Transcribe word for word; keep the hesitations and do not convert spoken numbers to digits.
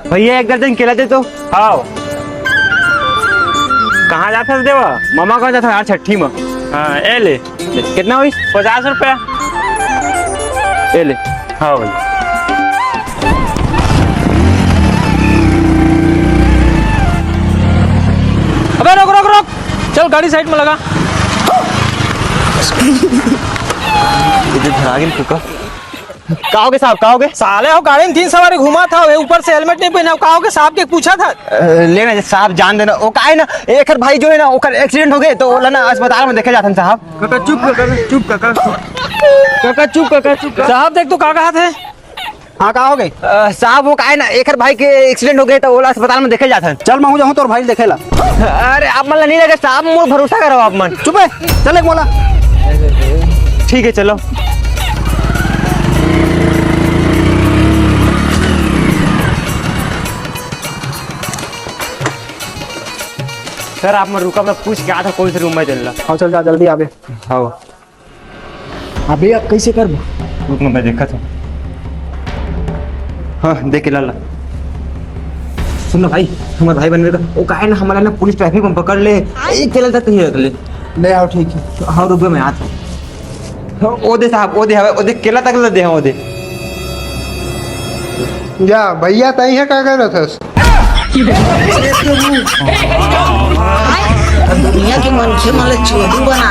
भैया, एक दर्जन केला दे तो। हाव। कहाँ जात हस देवा? मामा कहाँ जात हस यार, छट्ठी में। हाँ, ए ले। कितना होइस? पचास रुपया। ए ले। हाँ भाई। अबे रुक, रुक, रुक। चल, गाड़ी साइड में लगा। इधर धरा गेल कुका। का होगे साहब, का होगे? साले हो, गाड़ी में तीन सवारी घुमात हवे, ऊपर से हेलमेट नहीं पहना, का होगे? साहब के पूछा था। अ, ले ना साहब, जान देना। वो का है ना, एकर भाई जो है ना, ओकर एक्सीडेंट हो गए, तो ओला ना अस्पताल में देखे जाथन साहब। काका चुप काका, चुप काका। काका चुप काका, चुप काका। साहब देख, तू का कहत है? हाँ, का होगे? अ, साहब, वो का है ना, एकर भाई के एक्सीडेंट हो गए, तो ओला अस्पताल में देखे जाथन। चल, मैं हूँ जाऊँ तोर भाई देखे ला। अरे, आप मन ला नहीं लगे साहब, मोर भरोसा करो आप मन। चुप है, चल एक मोला। ठीक है, चलो। सर, आप मन रुका, मैं पूछ के आता कौन से रूम में चलना। हाँ, चल जा, जल्दी आबे। हाँ। अबे, अब कैसे करबो? रुक ना, मैं देखा था। हाँ, देख के लाला। सुन ना भाई, हमारे भाई बनवे का, वो का है ना, हमारा ना पुलिस ट्रैफिक में पकड़ ले, एक केला तक नहीं रख ले। ले आओ, ठीक है। हाँ, रुक, मैं आता हूँ। ओ दे साहब, ओ दे, हवे, ओ दे, केला तक ले दे, हाँ, ओ दे। जा भैया, तई है का करत हस? दुनिया के मनखे मन ल चोदू बना